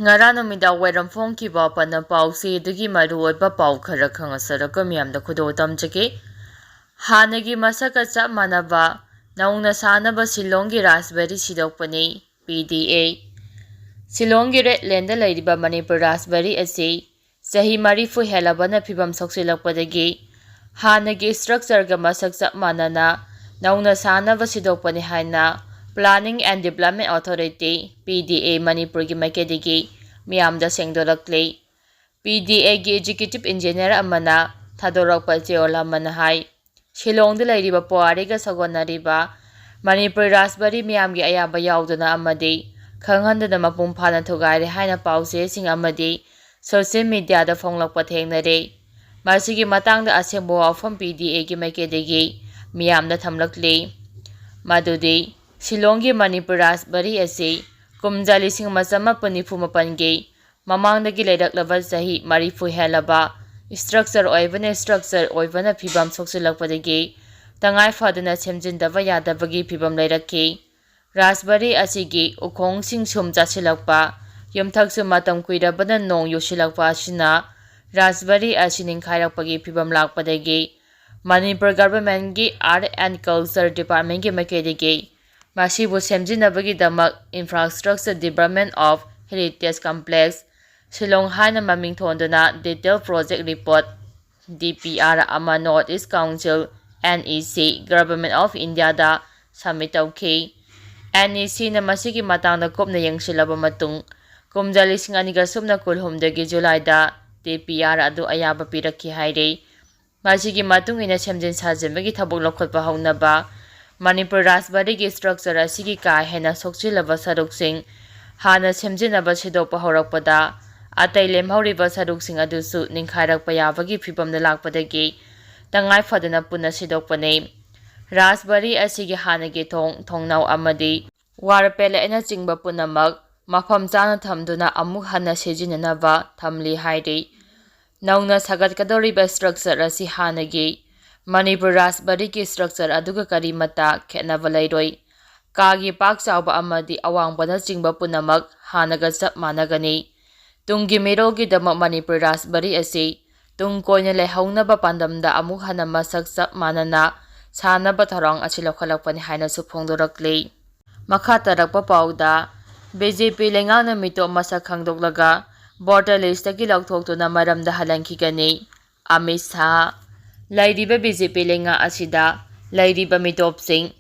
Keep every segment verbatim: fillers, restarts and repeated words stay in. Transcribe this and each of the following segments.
ꯉꯔꯥꯡ ꯅꯨꯃꯤꯗꯥꯡ ꯋꯥꯏꯔꯝ ꯐꯣꯡꯈꯤꯕ ꯑꯄꯟꯅ ꯄꯥꯎꯆꯦ ꯑꯗꯨꯒꯤ ꯃꯔꯨꯑꯣꯏꯕ ꯄꯥꯎ ꯈꯔ ꯈꯪꯍꯟꯖꯔꯒ ꯃꯤꯌꯥꯝꯗ ꯈꯨꯗꯣꯜ ꯇꯝꯖꯒꯦ꯫ ꯍꯥꯟꯅꯒꯤ ꯃꯁꯛꯀ ꯆꯞ ꯃꯥꯟꯅꯕ ꯅꯧꯅ ꯁꯥꯟꯅꯕ ꯁꯤꯂꯣꯡꯒꯤ ꯔꯥꯁꯕꯦꯔꯤ ꯁꯤꯗꯣꯛꯄꯅꯤ꯫ ꯄꯤ ꯗꯤ ꯑꯦ꯫ ꯁꯤꯂꯣꯡꯒꯤ ꯔꯦꯗ ꯂꯦꯟꯗ ꯂꯩꯔꯤꯕ ꯃꯅꯤꯄꯨꯔ ꯔꯥꯁꯕꯦꯔꯤ ꯑꯁꯤ ꯆꯍꯤ ꯃꯔꯤꯐꯨ ꯍꯦꯜꯂꯕꯅ ꯐꯤꯕꯝ ꯁꯣꯛꯆꯤꯜꯂꯛꯄꯗꯒꯤ ꯍꯥꯟꯅꯒꯤ ꯁ꯭ꯇ꯭ꯔꯛꯆꯔꯒ ꯃꯁꯛ ꯆꯞ ꯃꯥꯟꯅꯅ ꯅꯧꯅ ꯁꯥꯅꯕ ꯁꯤꯗꯣꯛꯄꯅꯤ ꯍꯥꯏꯅ Planning and Development Authority, ꯄꯤ ꯗꯤ ꯑꯦ, ꯃꯅꯤꯄꯨꯔꯒꯤ ꯃꯥꯏꯀꯩꯗꯒꯤ ꯃꯤꯌꯥꯝꯗ ꯁꯦꯡꯗꯣꯔꯛꯂꯤ꯫ ꯄꯤ ꯗꯤ ꯑꯦꯒꯤ ꯑꯦꯛꯖꯤꯀ꯭ꯌꯨꯇꯤꯚ ꯏꯟꯖꯤꯅꯤꯌꯔ ꯑꯃꯅ ꯊꯥꯗꯣꯔꯛꯄ ꯆꯦꯔꯣꯜ ꯑꯃꯅ ꯍꯥꯏ, ꯁꯤꯂꯣꯡꯗ ꯂꯩꯔꯤꯕ ꯄꯨꯋꯥꯔꯤꯒ ꯁꯥꯒꯣꯟꯅꯔꯤꯕ ꯃꯅꯤꯄꯨꯔ ꯔꯥꯖꯕꯥꯔꯤ ꯃꯤꯌꯥꯝꯒꯤ ꯑꯌꯥꯕ ꯌꯥꯎꯗꯅ ꯑꯃꯗꯤ ꯈꯪꯍꯟꯗꯅ ꯃꯄꯨꯡ ꯐꯥꯅ ꯊꯨꯒꯥꯏꯔꯦ ꯍꯥꯏꯅ ꯄꯥꯎꯆꯦꯁꯤꯡ ꯑꯃꯗꯤ ꯁꯣꯁꯤꯌꯦꯜ ꯃꯤꯗꯤꯌꯥꯗ ꯐꯣꯡꯂꯛꯄ ꯊꯦꯡꯅꯔꯦ꯫ ꯃꯁꯤꯒꯤ ꯃꯇꯥꯡꯗ ꯑꯁꯦꯡꯕ ꯋꯥꯐꯝ ꯄꯤ ꯗꯤ ꯑꯦꯒꯤ ꯃꯥꯏꯀꯩꯗꯒꯤ ꯃꯤꯌꯥꯝꯗ ꯊꯝꯂꯛꯂꯤ꯫ ꯃꯗꯨꯗꯤ ꯁꯤꯂꯣꯡꯒꯤ ꯃꯅꯤꯄꯨꯔ ꯔꯥꯖꯕꯥꯔꯤ ꯑꯁꯤ ꯀꯨꯝꯖꯥ ꯂꯤꯁꯤꯡ ꯑꯃ ꯆꯃꯥꯄꯟ ꯅꯤꯐꯨ ꯃꯥꯄꯟꯒꯤ ꯃꯃꯥꯡꯗꯒꯤ ꯂꯩꯔꯛꯂꯕ ꯆꯍꯤ ꯃꯔꯤꯐꯨ ꯍꯦꯜꯂꯕ ꯁ꯭ꯇ꯭ꯔꯛꯆꯔ ꯑꯣꯏꯕꯅ, ꯁ꯭ꯇ꯭ꯔꯛꯆꯔ ꯑꯣꯏꯕꯅ ꯐꯤꯕꯝ ꯁꯣꯛꯆꯤꯜꯂꯛꯄꯗꯒꯤ ꯇꯉꯥꯏ ꯐꯗꯅ ꯁꯦꯝꯖꯤꯟꯗꯕ ꯌꯥꯗꯕꯒꯤ ꯐꯤꯕꯝ ꯂꯩꯔꯛꯈꯤ꯫ ꯔꯥꯖꯕꯥꯔꯤ ꯑꯁꯤꯒꯤ ꯎꯈꯣꯡꯁꯤꯡ ꯁꯨꯝ ꯆꯥꯁꯤꯜꯂꯛꯄ, ꯌꯨꯝꯊꯛꯁꯨ ꯃꯇꯝ ꯀꯨꯏꯔꯕꯅ ꯅꯣꯡ ꯌꯨꯁꯤꯜꯂꯛꯄ ꯑꯁꯤꯅ ꯔꯥꯖꯕꯥꯔꯤ ꯑꯁꯤ ꯅꯤꯡꯈꯥꯏꯔꯛꯄꯒꯤ ꯐꯤꯕꯝ ꯂꯥꯛꯄꯗꯒꯤ ꯃꯅꯤꯄꯨꯔ ꯒꯚꯔꯟꯃꯦꯟꯠꯀꯤ Art and Culture Departmentꯀꯤ ꯃꯥꯏꯀꯩꯗꯒꯤ ꯃꯁꯤꯕꯨ ꯁꯦꯝꯖꯤꯟꯅꯕꯒꯤꯗꯃꯛ Infrastructure Department of Heritage Complex, Shillong ꯍꯥꯏꯅ ꯃꯃꯤꯡ ꯊꯣꯟꯗꯨꯅ detail project report, D P R, ꯑꯃ North East Council, N E C, Government of Indiaꯗ submit ꯇꯧꯈꯤ꯫ N E Cꯅ ꯃꯁꯤꯒꯤ ꯃꯇꯥꯡꯗ ꯀꯨꯞꯅ ꯌꯦꯡꯁꯤꯜꯂꯕ ꯃꯇꯨꯡ, ꯀꯨꯝꯖꯥ ꯂꯤꯁꯤꯡ ꯑꯅꯤꯒ ꯁꯨꯞꯅ ꯀꯨꯟꯍꯨꯝꯗꯣꯏꯒꯤ Julyꯗ D P R ꯑꯗꯨ ꯑꯌꯥꯕ ꯄꯤꯔꯛꯈꯤ ꯍꯥꯏꯔꯤ꯫ ꯃꯁꯤꯒꯤ ꯃꯇꯨꯡ ꯏꯟꯅ ꯁꯦꯝꯖꯤꯟ ꯁꯥꯖꯤꯟꯕꯒꯤ ꯊꯕꯛ ꯂꯧꯈꯠꯄ ꯍꯧꯅꯕ ꯃꯅꯤꯄꯨꯔ ꯔꯥꯖꯕꯥꯔꯤꯒꯤ ꯁ꯭ꯇ꯭ꯔꯛꯆꯔ ꯑꯁꯤꯒꯤ ꯀꯥ ꯍꯦꯟꯅ ꯁꯣꯛꯆꯤꯜꯂꯕ ꯁꯔꯨꯛꯁꯤꯡ ꯍꯥꯟꯅ ꯁꯦꯝꯖꯤꯟꯅꯕ ꯁꯤꯗꯣꯛꯄ ꯍꯧꯔꯛꯄꯗ, ꯑꯇꯩ ꯂꯦꯝꯍꯧꯔꯤꯕ ꯁꯔꯨꯛꯁꯤꯡ ꯑꯗꯨꯁꯨ ꯅꯤꯡꯈꯥꯏꯔꯛꯄ ꯌꯥꯕꯒꯤ ꯐꯤꯕꯝꯗ ꯂꯥꯛꯄꯗꯒꯤ ꯇꯉꯥꯏ ꯐꯗꯅ ꯄꯨꯟꯅ ꯁꯤꯗꯣꯛꯄꯅꯤ꯫ ꯔꯥꯖꯕꯥꯔꯤ ꯑꯁꯤꯒꯤ ꯍꯥꯟꯅꯒꯤ ꯊꯣꯡ, ꯊꯣꯡꯅꯥꯎ ꯑꯃꯗꯤ ꯋꯥꯔ ꯄꯦꯂꯦꯠꯅꯆꯤꯡꯕ ꯄꯨꯝꯅꯃꯛ ꯃꯐꯝ ꯆꯥꯅ ꯊꯝꯗꯨꯅ ꯑꯃꯨꯛ ꯍꯟꯅ ꯁꯤꯖꯤꯟꯅꯅꯕ ꯊꯝꯂꯤ ꯍꯥꯏꯔꯤ꯫ ꯅꯧꯅ ꯁꯥꯒꯠꯀꯗꯧꯔꯤꯕ ꯁ꯭ꯇ꯭ꯔꯛꯆꯔ ꯑꯁꯤ ꯍꯥꯟꯅꯒꯤ ꯃꯅꯤꯄꯨꯔ ꯔꯥꯖꯕꯥꯔꯤꯒꯤ ꯁ꯭ꯇ꯭ꯔꯛꯆꯔ ꯑꯗꯨꯒ ꯀꯔꯤꯃꯠꯇ ꯈꯦꯠꯅꯕ ꯂꯩꯔꯣꯏ꯫ ꯀꯥꯒꯤ ꯄꯥꯛ ꯆꯥꯎꯕ ꯑꯃꯗꯤ ꯑꯋꯥꯡꯕꯅꯆꯤꯡꯕ ꯄꯨꯝꯅꯃꯛ ꯍꯥꯟꯅꯒ ꯆꯞ ꯃꯥꯟꯅꯒꯅꯤ꯫ ꯇꯨꯡꯒꯤ ꯃꯤꯔꯣꯜꯒꯤꯗꯃꯛ ꯃꯅꯤꯄꯨꯔ ꯔꯥꯖꯕꯥꯔꯤ ꯑꯁꯤ ꯇꯨꯡ ꯀꯣꯏꯅ ꯂꯩꯍꯧꯅꯕ ꯄꯥꯟꯗꯝꯗ ꯑꯃꯨꯛ ꯍꯟꯅ ꯃꯁꯛ ꯆꯞ ꯃꯥꯟꯅꯅ ꯁꯥꯟꯅꯕ ꯊꯧꯔꯥꯡ ꯑꯁꯤ ꯂꯧꯈꯠꯂꯛꯄꯅꯤ ꯍꯥꯏꯅꯁꯨ ꯐꯣꯡꯗꯣꯔꯛꯂꯤ꯫ ꯃꯈꯥ ꯇꯥꯔꯛꯄ ꯄꯥꯎꯗ, ꯕꯤ ꯖꯦ ꯄꯤ ꯂꯩꯉꯥꯛꯅ ꯃꯤꯇꯣꯞ ꯃꯁꯛ ꯈꯪꯗꯣꯛꯂꯒ voter list ꯇꯒꯤ ꯂꯧꯊꯣꯛꯇꯨꯅ ꯃꯔꯝꯗ ꯍꯜꯍꯟꯈꯤꯒꯅꯤ꯫ ꯑꯃꯤꯠ ꯁꯥꯍ꯫ ꯂꯩꯔꯤꯕ ꯕꯤ ꯖꯦ ꯄꯤ ꯂꯩꯉꯥꯛ ꯑꯁꯤꯗ ꯂꯩꯔꯤꯕ ꯃꯤꯇꯣꯞꯁꯤꯡ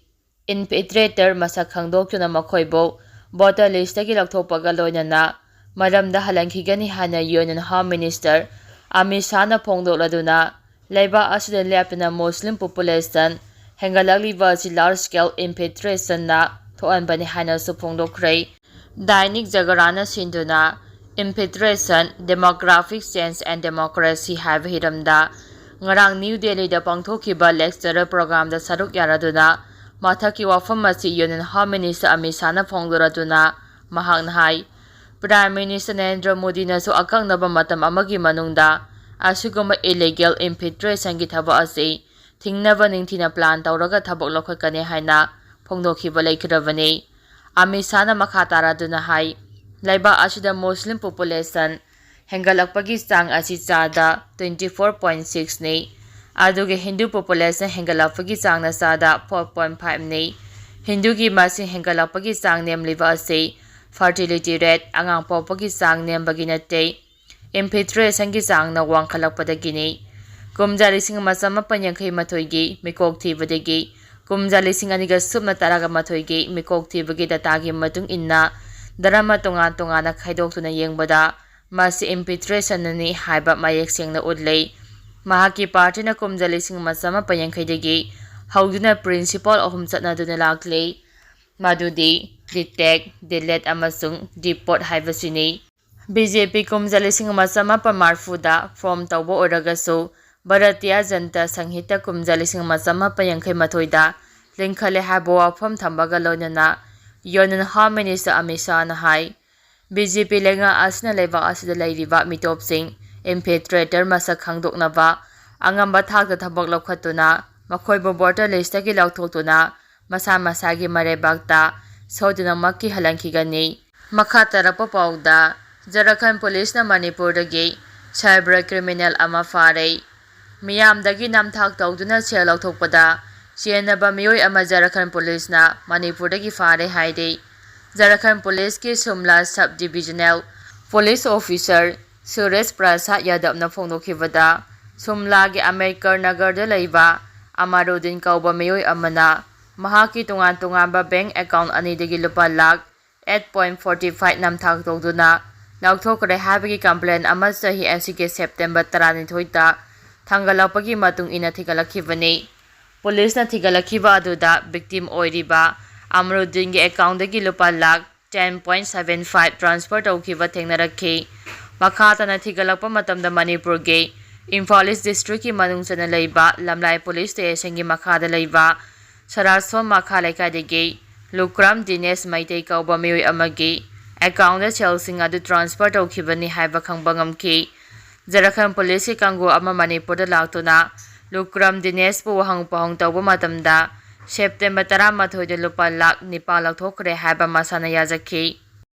infiltrator ꯃꯁꯛ ꯈꯪꯗꯣꯛꯇꯨꯅ ꯃꯈꯣꯏꯕꯨ voter list ꯇꯒꯤ ꯂꯧꯊꯣꯛꯄꯒ ꯂꯣꯏꯅꯅ ꯃꯔꯝꯗ ꯍꯜꯍꯟꯈꯤꯒꯅꯤ ꯍꯥꯏꯅ Union Home Minister ꯑꯃꯤꯠ ꯁꯥꯍꯅ ꯐꯣꯡꯗꯣꯛꯂꯗꯨꯅ, ꯂꯩꯕꯥꯛ ꯑꯁꯤꯗ ꯂꯦꯞꯇꯅ ꯃꯨꯁꯂꯤꯝ population ꯍꯦꯟꯒꯠꯂꯛꯂꯤꯕ ꯑꯁꯤ large scale infiltration ꯅ ꯊꯣꯛꯍꯟꯕꯅꯤ ꯍꯥꯏꯅꯁꯨ ꯐꯣꯡꯗꯣꯛꯈ꯭ꯔꯦ꯫ ꯗꯥꯏꯅꯤꯛ ꯖꯒꯔꯥꯅ ꯁꯤꯟꯗꯨꯅ Infiltration, Demographic Change and Democracy ꯍꯥꯏꯕ ꯍꯤꯔꯝꯗ ꯉꯔꯥꯡ ꯅ꯭ꯌꯨ ꯗꯦꯜꯂꯤꯗ ꯄꯥꯡꯊꯣꯛꯈꯤꯕ lecturer program ꯗ ꯁꯔꯨꯛ ꯌꯥꯔꯗꯨꯅ ꯃꯊꯛꯀꯤ ꯋꯥꯐꯝ ꯑꯁꯤ Union Home Minister ꯑꯃꯤꯠ ꯁꯥꯍꯅ ꯐꯣꯡꯗꯣꯔꯗꯨꯅ ꯃꯍꯥꯛꯅ ꯍꯥꯏ, Prime Minister ꯅꯔꯦꯟꯗ꯭ꯔ ꯃꯣꯗꯤꯅꯁꯨ ꯑꯀꯛꯅꯕ ꯃꯇꯝ ꯑꯃꯒꯤ ꯃꯅꯨꯡꯗ ꯑꯁꯤꯒꯨꯝꯕ illegal infiltration ꯒꯤ ꯊꯕꯛ ꯑꯁꯤ ꯊꯤꯡꯅꯕ ꯅꯤꯡꯊꯤꯅ plan ꯇꯧꯔꯒ ꯊꯕꯛ ꯂꯧꯈꯠꯀꯅꯤ ꯍꯥꯏꯅ ꯐꯣꯡꯗꯣꯛꯈꯤꯕ ꯂꯩꯈ꯭ꯔꯕꯅꯤ꯫ ꯑꯃꯤꯠ ꯁꯥꯍꯅ ꯃꯈꯥ ꯇꯥꯔꯗꯨꯅ ꯍꯥꯏ, ꯂꯩꯕꯥꯛ ꯑꯁꯤꯗ ꯃꯨꯁꯂꯤꯝ population ꯍꯦꯟꯒꯠꯂꯛꯄꯒꯤ ꯆꯥꯡ ꯑꯁꯤ ꯆꯥꯗ twenty four point six ꯅꯤ, ꯑꯗꯨꯒ ꯍꯤꯟꯗꯨ population ꯍꯦꯟꯒꯠꯂꯛꯄꯒꯤ ꯆꯥꯡꯅ ꯆꯥꯗ four point five ꯅꯤ꯫ ꯍꯤꯟꯗꯨꯒꯤ ꯃꯁꯤꯡ ꯍꯦꯟꯒꯠꯂꯛꯄꯒꯤ ꯆꯥꯡ ꯅꯦꯝꯂꯤꯕ ꯑꯁꯤ fertility rate, ꯑꯉꯥꯡ ꯄꯣꯛꯄꯒꯤ ꯆꯥꯡ ꯅꯦꯝꯕꯒꯤ ꯅꯠꯇꯦ, infiltration ꯒꯤ ꯆꯥꯡꯅ ꯋꯥꯡꯈꯠꯂꯛꯄꯗꯒꯤꯅꯤ꯫ ꯀꯨꯝꯖꯥ ꯂꯤꯁꯤꯡ ꯑꯃ ꯆꯃꯥꯄꯟ ꯌꯥꯡꯈꯩ ꯃꯥꯊꯣꯏꯒꯤ ꯃꯤꯀꯣꯛ ꯊꯤꯕꯗꯒꯤ ꯀꯨꯝꯖꯥ ꯂꯤꯁꯤꯡ ꯑꯅꯤꯒ ꯁꯨꯞꯅ ꯇꯔꯥꯒ ꯃꯥꯊꯣꯏꯒꯤ ꯃꯤꯀꯣꯛ ꯊꯤꯕꯒꯤ data ꯒꯤ ꯃꯇꯨꯡ ꯏꯟꯅ, ꯙꯔꯃ ꯇꯣꯉꯥꯟ ꯇꯣꯉꯥꯟꯅ ꯈꯥꯏꯗꯣꯛꯇꯨꯅ ꯌꯦꯡꯕꯗ ꯃꯁꯤ infiltration ꯅꯤ ꯍꯥꯏꯕ ꯃꯌꯦꯛ ꯁꯦꯡꯅ ꯎꯠꯂꯤ꯫ ꯃꯍꯥꯛꯀꯤ party ꯅ ꯀꯨꯝꯖꯥ ꯂꯤꯁꯤꯡ ꯑꯃ ꯆꯃꯥꯄꯟ ꯌꯥꯡꯈꯩꯗꯒꯤ ꯍꯧꯗꯨꯅ principle ꯑꯍꯨꯝ ꯆꯠꯅꯗꯨꯅ ꯂꯥꯛꯂꯤ, ꯃꯗꯨꯗꯤ detect, delete ꯑꯃꯁꯨꯡ deport ꯍꯥꯏꯕꯁꯤꯅꯤ꯫ ꯕꯤ ꯖꯦ ꯄꯤ ꯀꯨꯝꯖꯥ ꯂꯤꯁꯤꯡ ꯑꯃ ꯆꯃꯥꯄꯟ ꯃꯔꯤꯐꯨꯗ form ꯇꯧꯕ ꯑꯣꯏꯔꯒꯁꯨ, ꯚꯥꯔꯇꯤꯌꯥ ꯖꯟꯇꯥ ꯁꯪꯍꯤꯇꯥ ꯀꯨꯝꯖꯥ ꯂꯤꯁꯤꯡ ꯑꯃ ꯆꯃꯥꯄꯟ ꯌꯥꯡꯈꯩ ꯃꯥꯊꯣꯏꯗ ꯂꯤꯡꯈꯠꯂꯦ ꯍꯥꯏꯕ ꯋꯥꯐꯝ ꯊꯝꯕꯒ ꯂꯣꯏꯅꯅ Union Home Minister ꯑꯃꯤꯠ ꯁꯥꯍꯅ ꯍꯥꯏ, ꯕꯤ ꯖꯦ ꯄꯤ ꯂꯩꯉꯥꯛ ꯑꯁꯤꯅ ꯂꯩꯕꯥꯛ ꯑꯁꯤꯗ ꯂꯩꯔꯤꯕ ꯃꯤꯇꯣꯞꯁꯤꯡ infiltrator ꯃꯁꯛ ꯈꯪꯗꯣꯛꯅꯕ ꯑꯉꯝꯕ ꯊꯥꯛꯇ ꯊꯕꯛ ꯂꯧꯈꯠꯇꯨꯅ ꯃꯈꯣꯏꯕꯨ voter list ꯇꯒꯤ ꯂꯧꯊꯣꯛꯇꯨꯅ ꯃꯁꯥ ꯃꯁꯥꯒꯤ ꯃꯔꯩꯕꯥꯛꯇ ꯁꯣꯏꯗꯅꯃꯛꯀꯤ ꯍꯜꯍꯟꯈꯤꯒꯅꯤ꯫ ꯃꯈꯥ ꯇꯥꯔꯛꯄ ꯄꯥꯎꯗ, ꯖꯔꯈꯟ ꯄꯨꯂꯤꯁꯅ ꯃꯅꯤꯄꯨꯔꯗꯒꯤ cyber criminal ꯑꯃ ꯐꯥꯔꯦ꯫ ꯃꯤꯌꯥꯝꯗꯒꯤ ꯅꯝꯊꯥꯛ ꯇꯧꯗꯨꯅ ꯁꯦꯜ ꯂꯧꯊꯣꯛꯄꯗ ꯆꯦꯟꯅꯕ ꯃꯤꯑꯣꯏ ꯑꯃ ꯖꯔꯈꯟ ꯄꯨꯂꯤꯁꯅ ꯃꯅꯤꯄꯨꯔꯗꯒꯤ ꯐꯥꯔꯦ ꯍꯥꯏꯔꯤ꯫ ꯖꯔꯈꯟ ꯄꯨꯂꯤꯁꯀꯤ ꯁꯨꯝꯂꯥ sub divisional police officer Suresh ꯄ꯭ꯔꯁꯥꯗ ꯌꯥꯗꯕꯅ ꯐꯣꯡꯗꯣꯛꯈꯤꯕꯗ, ꯁꯨꯝꯂꯥꯒꯤ ꯑꯝꯕꯦꯗꯀꯔ ꯅꯒꯔꯗ ꯂꯩꯕ ꯑꯃꯔꯨꯗꯤꯟ ꯀꯧꯕ ꯃꯤꯑꯣꯏ ꯑꯃꯅ ꯃꯍꯥꯛꯀꯤ ꯇꯣꯉꯥꯟ ꯇꯣꯉꯥꯟꯕ bank account ꯑꯅꯤꯗꯒꯤ ꯂꯨꯄꯥ lakh eight point forty five ꯅꯝꯊꯥꯛ ꯇꯧꯗꯨꯅ ꯂꯧꯊꯣꯛꯈ꯭ꯔꯦ ꯍꯥꯏꯕꯒꯤ complaint ꯑꯃ ꯆꯍꯤ ꯑꯁꯤꯒꯤ September ꯇꯔꯥꯅꯤꯊꯣꯏꯗ ꯊꯥꯡꯒꯠꯂꯛꯄꯒꯤ ꯃꯇꯨꯡ ꯏꯟꯅ ꯊꯤꯒꯠꯂꯛꯈꯤꯕꯅꯤ꯫ ꯄꯨꯂꯤꯁꯅ ꯊꯤꯒꯠꯂꯛꯈꯤꯕ ꯑꯗꯨꯗ victim ꯑꯣꯏꯔꯤꯕ ꯑꯃꯔꯨꯗꯤꯟꯒꯤ accountꯗꯒꯤ ꯂꯨꯄꯥ lakh ten point seven five transfer ꯇꯧꯈꯤꯕ ꯊꯦꯡꯅꯔꯛꯈꯤ꯫ ꯃꯈꯥ ꯇꯥꯅ ꯊꯤꯒꯠꯂꯛꯄ ꯃꯇꯝꯗ, ꯃꯅꯤꯄꯨꯔꯒꯤ ꯏꯝꯐꯥꯜ East districtꯀꯤ ꯃꯅꯨꯡ ꯆꯟꯅ ꯂꯩꯕ ꯂꯝꯂꯥꯏ police stationꯒꯤ ꯃꯈꯥꯗ ꯂꯩꯕ ꯁꯔꯥꯁꯣꯟ ꯃꯈꯥ ꯂꯩꯀꯥꯏꯗꯒꯤ ꯂꯨꯀ꯭ꯔꯥꯝ ꯗꯤꯅꯦꯁ ꯃꯩꯇꯩ ꯀꯧꯕ ꯃꯤꯑꯣꯏ ꯑꯃꯒꯤ accountꯗ ꯁꯦꯜꯁꯤꯡ ꯑꯗꯨ transfer ꯇꯧꯈꯤꯕꯅꯤ ꯍꯥꯏꯕ ꯈꯪꯕ ꯉꯝꯈꯤ꯫ ꯖꯔꯈꯟ ꯄꯨꯂꯤꯁꯀꯤ ꯀꯥꯡꯕꯨ ꯑꯃ ꯃꯅꯤꯄꯨꯔꯗ ꯂꯥꯛꯇꯨꯅ ꯂꯨꯀ꯭ꯔꯥꯝ ꯗꯤꯅꯦꯁꯄꯨ ꯋꯥꯍꯪ ꯄꯥꯎꯍꯪ ꯇꯧꯕ ꯃꯇꯝꯗ, September ꯇꯔꯥꯃꯥꯊꯣꯏꯗ ꯂꯨꯄꯥ ꯂꯥꯈ ꯅꯤꯄꯥꯜ ꯂꯧꯊꯣꯛꯈ꯭ꯔꯦ ꯍꯥꯏꯕ ꯃꯁꯥꯅ ꯌꯥꯖꯈꯤ꯫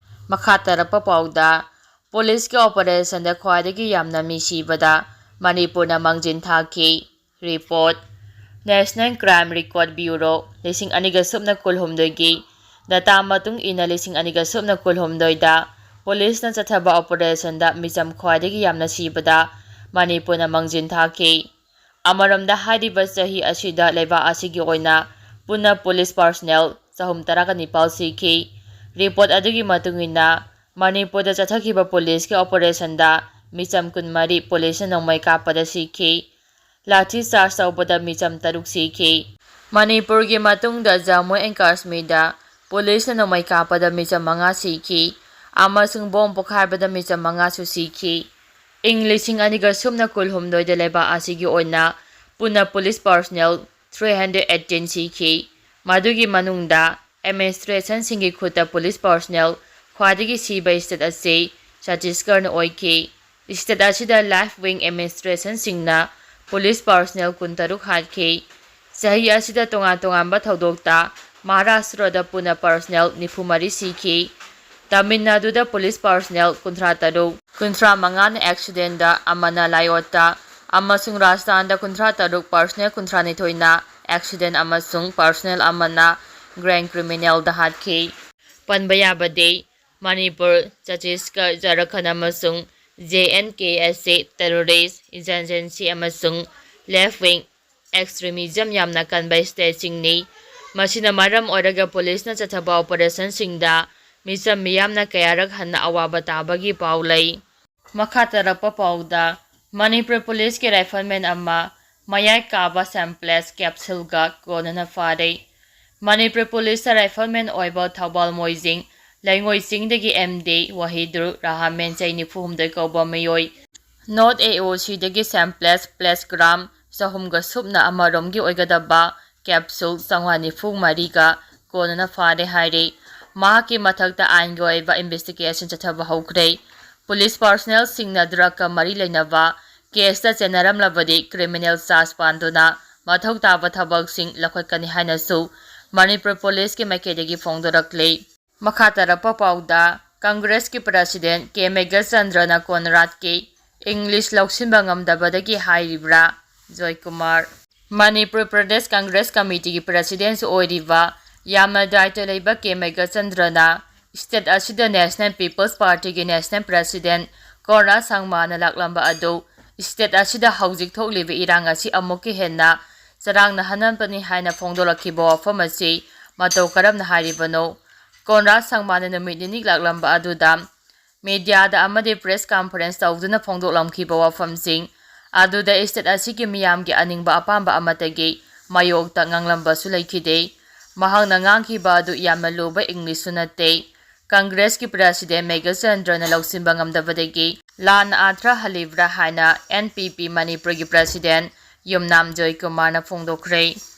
ꯃꯈꯥ ꯇꯥꯔꯛꯄ ꯄꯥꯎꯗ, ꯄꯨꯂꯤꯁꯀꯤ operationꯗ ꯈ꯭ꯋꯥꯏꯗꯒꯤ ꯌꯥꯝꯅ ꯃꯤ ꯁꯤꯕꯗ ꯃꯅꯤꯄꯨꯔꯅ ꯃꯥꯡꯖꯤꯟ ꯊꯥꯈꯤ꯫ Report, National Crime Record Bureau, ꯂꯤꯁꯤꯡ ꯑꯅꯤꯒ ꯁꯨꯞꯅ ꯀꯨꯟꯍꯨꯝꯗꯣꯏꯒꯤ data ꯃꯇꯨꯡ ꯏꯟꯅ, ꯂꯤꯁꯤꯡ ꯑꯅꯤꯒ ꯁꯨꯞꯅ ꯀꯨꯟꯍꯨꯝꯗꯣꯏꯗ ꯄꯨꯂꯤꯁꯅ ꯆꯠꯊꯕ operationꯗ ꯃꯤꯆꯝ ꯈ꯭ꯋꯥꯏꯗꯒꯤ ꯌꯥꯝꯅ ꯁꯤꯕꯗ ꯃꯅꯤꯄꯨꯔꯅ ꯃꯥꯡꯖꯤꯟ ꯊꯥꯈꯤ꯫ ꯑꯃꯔꯣꯝꯗ, ꯍꯥꯏꯔꯤꯕ ꯆꯍꯤ ꯑꯁꯤꯗ ꯂꯩꯕꯥꯛ ꯑꯁꯤꯒꯤ ꯑꯣꯏꯅ ꯄꯨꯟꯅ police personnel ꯆꯍꯨꯝ ꯇꯔꯥꯒ ꯅꯤꯄꯥꯜ ꯁꯤꯈꯤ꯫ Report ꯑꯗꯨꯒꯤ ꯃꯇꯨꯡ ꯏꯟꯅ, ꯃꯅꯤꯄꯨꯔꯗ ꯆꯠꯊꯈꯤꯕ ꯄꯨꯂꯤꯁꯀꯤ operationꯗ ꯃꯤꯆꯝ ꯀꯨꯟꯃꯔꯤ ꯄꯨꯂꯤꯁꯅ ꯅꯣꯡꯃꯩ ꯀꯥꯞꯄꯗ ꯁꯤꯈꯤ꯫ ꯂꯥꯊꯤ ꯆꯥꯔꯖ ꯇꯧꯕꯗ ꯃꯤꯆꯝ ꯇꯔꯨꯛ ꯁꯤꯈꯤ꯫ ꯃꯅꯤꯄꯨꯔꯒꯤ ꯃꯇꯨꯡꯗ ꯖꯝꯃꯨ ꯑꯦꯟ ꯀꯥꯁꯃꯤꯔꯗ ꯄꯨꯂꯤꯁꯅ ꯅꯣꯡꯃꯩ ꯀꯥꯞꯄꯗ ꯃꯤꯆꯝ ꯃꯉꯥ ꯁꯤꯈꯤ ꯑꯃꯁꯨꯡ ꯕꯣꯝ ꯄꯣꯈꯥꯏꯕꯗ ꯃꯤꯆꯝ ꯃꯉꯥꯁꯨ ꯁꯤꯈꯤ꯫ ꯏꯪ ꯂꯤꯁꯤꯡ ꯑꯅꯤꯒ ꯁꯨꯞꯅ ꯀꯨꯟꯍꯨꯝꯗꯣꯏꯗ ꯂꯩꯕꯥꯛ ꯑꯁꯤꯒꯤ ꯑꯣꯏꯅ ꯄꯨꯟꯅ police personnel three hundred eighteen ꯁꯤꯈꯤ꯫ ꯃꯗꯨꯒꯤ ꯃꯅꯨꯡꯗ administrationꯁꯤꯡꯒꯤ ꯈꯨꯠꯇ ꯄꯨꯂꯤꯁ personnel ꯈ꯭ꯋꯥꯏꯗꯒꯤ ꯁꯤꯕ state ꯑꯁꯤ ꯆꯇꯤꯁꯒꯔꯅ ꯑꯣꯏꯈꯤ꯫ State ꯑꯁꯤꯗ left wing administrationꯁꯤꯡꯅ ꯄꯨꯂꯤꯁ personnel ꯀꯨꯟꯇꯔꯨꯛ ꯍꯥꯠꯈꯤ꯫ ꯆꯍꯤ ꯑꯁꯤꯗ ꯇꯣꯉꯥꯟ ꯇꯣꯉꯥꯟꯕ ꯊꯧꯗꯣꯛꯇ ꯃꯍꯥꯔꯥꯁꯇ꯭ꯔꯗ ꯄꯨꯟꯅ personnel ꯅꯤꯐꯨ ꯃꯔꯤ ꯁꯤꯈꯤ꯫ ꯇꯥꯃꯤꯜ ꯅꯥꯗꯨꯗ ꯄꯨꯂꯤꯁ ꯄꯥꯔꯁꯅꯦꯜ ꯀꯨꯟꯊ꯭ꯔꯥ ꯇꯔꯨꯛ, ꯀꯨꯟꯊ꯭ꯔꯥ ꯃꯉꯥꯅ ꯑꯦꯛꯁꯤꯗꯦꯟꯗ, ꯑꯃꯅ ꯂꯥꯏꯑꯣꯠꯇ, ꯑꯃꯁꯨꯡ ꯔꯥꯖꯁꯊꯥꯟꯗ ꯀꯨꯟꯊ꯭ꯔꯥ ꯇꯔꯨꯛ ꯄꯥꯔꯁꯅꯦꯜ ꯀꯨꯟꯊ꯭ꯔꯥ ꯅꯤꯊꯣꯏꯅ ꯑꯦꯛꯁꯤꯗꯦꯟ ꯑꯃꯁꯨꯡ ꯄꯥꯔꯁꯅꯦꯜ ꯑꯃꯅ ꯒ꯭ꯔꯦꯡ ꯀ꯭ꯔꯤꯃꯤꯅꯦꯜꯗ ꯍꯥꯠꯈꯤ꯫ ꯄꯟꯕ ꯌꯥꯕꯗꯤ, ꯃꯅꯤꯄꯨꯔ, ꯆꯇꯤꯁꯒꯔ, ꯖꯔꯈꯟ ꯑꯃꯁꯨꯡ ꯖꯦ ꯑꯦꯟ ꯀꯦ ꯑꯁꯤ ꯇꯦꯔꯣꯔꯤꯁ, ꯏꯟꯁꯔꯖꯦꯟꯁꯤ ꯑꯃꯁꯨꯡ ꯂꯦꯐ ꯋꯤꯡ ꯑꯦꯛꯁꯇ꯭ꯔꯤꯃꯤꯖꯝ ꯌꯥꯝꯅ ꯀꯟꯕ ꯁ꯭ꯇꯦꯠꯁꯤꯡꯅꯤ꯫ ꯃꯁꯤꯅ ꯃꯔꯝ ꯑꯣꯏꯔꯒ ꯄꯨꯂꯤꯁꯅ ꯆꯠꯊꯕ ꯑꯣꯄꯔꯦꯁꯟꯁꯤꯡꯗ ꯃꯤꯆꯝ ꯃꯤꯌꯥꯝꯅ ꯀꯌꯥꯔꯛ ꯍꯟꯅ ꯑꯋꯥꯕ ꯇꯥꯕꯒꯤ ꯄꯥꯎ ꯂꯩ꯫ ꯃꯈꯥ ꯇꯥꯔꯛꯄ ꯄꯥꯎꯗ, ꯃꯅꯤꯄꯨꯔ ꯄꯨꯂꯤꯁꯀꯤ ꯔꯥꯏꯐꯜꯃꯦꯟ ꯑꯃ ꯃꯌꯥꯏ ꯀꯥꯕ ꯁꯦꯝꯄ꯭ꯂꯦꯁ ꯀꯦꯞꯁꯨꯜꯒ ꯀꯣꯟꯅꯅ ꯐꯥꯔꯦ꯫ ꯃꯅꯤꯄꯨꯔ ꯄꯨꯂꯤꯁꯇ ꯔꯥꯏꯐꯜꯃꯦꯟ ꯑꯣꯏꯕ ꯊꯧꯕꯥꯜ ꯃꯣꯏꯖꯤꯡ ꯂꯩꯉꯣꯏ ꯆꯤꯡꯗꯒꯤ ꯑꯦꯝ ꯗꯤ ꯋꯥꯍꯤꯗꯨꯔ ꯔꯍꯥꯃꯦꯟ ꯆꯍꯤ ꯅꯤꯐꯨ ꯍꯨꯝꯗꯣꯏ ꯀꯧꯕ ꯃꯤꯑꯣꯏ, ꯅꯣꯠ ꯑꯦ ꯑꯣ ꯁꯤꯗꯒꯤ ꯁꯦꯝꯄ꯭ꯂꯦꯁ ꯄ꯭ꯂꯦꯁ ꯒ꯭ꯔꯥꯝ ꯆꯍꯨꯝꯒ ꯁꯨꯞꯅ ꯑꯃꯔꯣꯝꯒꯤ ꯑꯣꯏꯒꯗꯕ ꯀꯦꯞꯁꯨꯜ ꯆꯥꯝꯃꯉꯥ ꯅꯤꯐꯨ ꯃꯔꯤꯒ ꯀꯣꯟꯅꯅ ꯐꯥꯔꯦ ꯍꯥꯏꯔꯤ꯫ ꯃꯍꯥꯛꯀꯤ ꯃꯊꯛꯇ ꯑꯥꯏꯟꯒꯤ ꯑꯣꯏꯕ ꯏꯟꯚꯦꯁꯇꯤꯒꯦꯁꯟ ꯆꯠꯊꯕ ꯍꯧꯈ꯭ꯔꯦ꯫ ꯄꯨꯂꯤꯁ ꯄꯥꯔꯁꯅꯦꯜꯁꯤꯡꯅ ꯗ꯭ꯔꯒꯀ ꯃꯔꯤ ꯂꯩꯅꯕ ꯀꯦꯁꯇ ꯆꯦꯟꯅꯔꯝꯂꯕꯗꯤ ꯀ꯭ꯔꯤꯃꯤꯅꯦꯜ ꯆꯥꯔꯖ ꯄꯥꯟꯗꯨꯅ ꯃꯊꯧ ꯇꯥꯕ ꯊꯕꯛꯁꯤꯡ ꯂꯧꯈꯠꯀꯅꯤ ꯍꯥꯏꯅꯁꯨ ꯃꯅꯤꯄꯨꯔ ꯄꯨꯂꯤꯁꯀꯤ ꯃꯥꯏꯀꯩꯗꯒꯤ ꯐꯣꯡꯗꯣꯔꯛꯂꯤ꯫ ꯃꯈꯥ ꯇꯥꯔꯛꯄ ꯄꯥꯎꯗ, ꯀꯪꯒ꯭ꯔꯦꯁꯀꯤ ꯄ꯭ꯔꯁꯤꯗꯦꯟ ꯀꯦ ꯃꯦꯘꯆꯟꯗ꯭ꯔꯅ ꯀꯣꯟꯔꯥꯗꯀꯤ ꯏꯪꯂꯤꯁ ꯂꯧꯁꯤꯟꯕ ꯉꯝꯗꯕꯗꯒꯤ ꯍꯥꯏꯔꯤꯕ꯭ꯔꯥ? ꯖꯣꯏꯀꯨꯃꯥꯔ꯫ ꯃꯅꯤꯄꯨꯔ ꯄ꯭ꯔꯗꯦꯁ ꯀꯪꯒ꯭ꯔꯦꯁ ꯀꯃꯤꯇꯤꯒꯤ ꯄ꯭ꯔꯁꯤꯗꯦꯟꯁꯨ ꯑꯣꯏꯔꯤꯕ ꯌꯥꯝꯅ ꯗꯥꯏꯇ ꯂꯩꯕ ꯀꯦ ꯃꯦꯘꯆꯟꯗ꯭ꯔꯅ ꯁ꯭ꯇꯦꯠ ꯑꯁꯤꯗ ꯅꯦꯁꯅꯦꯜ ꯄꯤꯄꯜꯁ ꯄꯥꯔꯇꯤꯒꯤ ꯅꯦꯁꯅꯦꯜ ꯄ꯭ꯔꯁꯤꯗꯦꯟ ꯀꯣꯟꯔꯥꯗ ꯁꯪꯃꯥꯅ ꯂꯥꯛꯂꯝꯕ ꯑꯗꯨ ꯁ꯭ꯇꯦꯠ ꯑꯁꯤꯗ ꯍꯧꯖꯤꯛ ꯊꯣꯛꯂꯤꯕ ꯏꯔꯥꯡ ꯑꯁꯤ ꯑꯃꯨꯛꯀ ꯍꯦꯟꯅ ꯆꯔꯥꯡꯅꯍꯟꯅꯕꯅꯤ ꯍꯥꯏꯅ ꯐꯣꯡꯗꯣꯔꯛꯈꯤꯕ ꯋꯥꯐꯝ ꯑꯁꯤ ꯃꯇꯧ ꯀꯔꯝꯅ ꯍꯥꯏꯔꯤꯕꯅꯣ? ꯀꯣꯟꯔꯥꯗ ꯁꯪꯃꯥꯅ ꯅꯨꯃꯤꯠ ꯅꯤꯅꯤ ꯂꯥꯛꯂꯝꯕ ꯑꯗꯨꯗ ꯃꯤꯗꯤꯌꯥꯗ ꯑꯃꯗꯤ ꯄ꯭ꯔꯦꯁ ꯀꯟꯐꯔꯦꯟꯁ ꯇꯧꯗꯨꯅ ꯐꯣꯡꯗꯣꯛꯂꯝꯈꯤꯕ ꯋꯥꯐꯝꯁꯤꯡ ꯑꯗꯨꯗ ꯁ꯭ꯇꯦꯠ ꯑꯁꯤꯒꯤ ꯃꯤꯌꯥꯝꯒꯤ ꯑꯅꯤꯡꯕ ꯑꯄꯥꯝꯕ ꯑꯃꯠꯇꯒꯤ ꯃꯥꯌꯣꯛꯇ ꯉꯥꯡꯂꯝꯕꯁꯨ ꯂꯩꯈꯤꯗꯦ꯫ ꯃꯍꯥꯛꯅ ꯉꯥꯡꯈꯤꯕ ꯑꯗꯨ ꯌꯥꯝꯅ ꯂꯨꯕ ꯏꯪꯂꯤꯁꯁꯨ ꯅꯠꯇꯦ꯫ ꯀꯪꯒ꯭ꯔꯦꯁꯀꯤ ꯄ꯭ꯔꯁꯤꯗꯦꯟ ꯃꯦꯘꯆꯟꯗ꯭ꯔꯅ ꯂꯧꯁꯤꯟꯕ ꯉꯝꯗꯕꯗꯒꯤ ꯂꯥꯟꯅ ꯑꯥꯊ꯭ꯔ ꯍꯜꯂꯤꯕ꯭ꯔꯥ ꯍꯥꯏꯅ ꯑꯦꯟ ꯄꯤ ꯄꯤ ꯃꯅꯤꯄꯨꯔꯒꯤ ꯄ꯭ꯔꯁꯤꯗꯦꯟ ꯌꯨꯝꯅꯥꯝ ꯖꯣꯏꯀꯨꯃꯥꯔꯅ ꯐꯣꯡꯗꯣꯛꯈ꯭ꯔꯦ꯫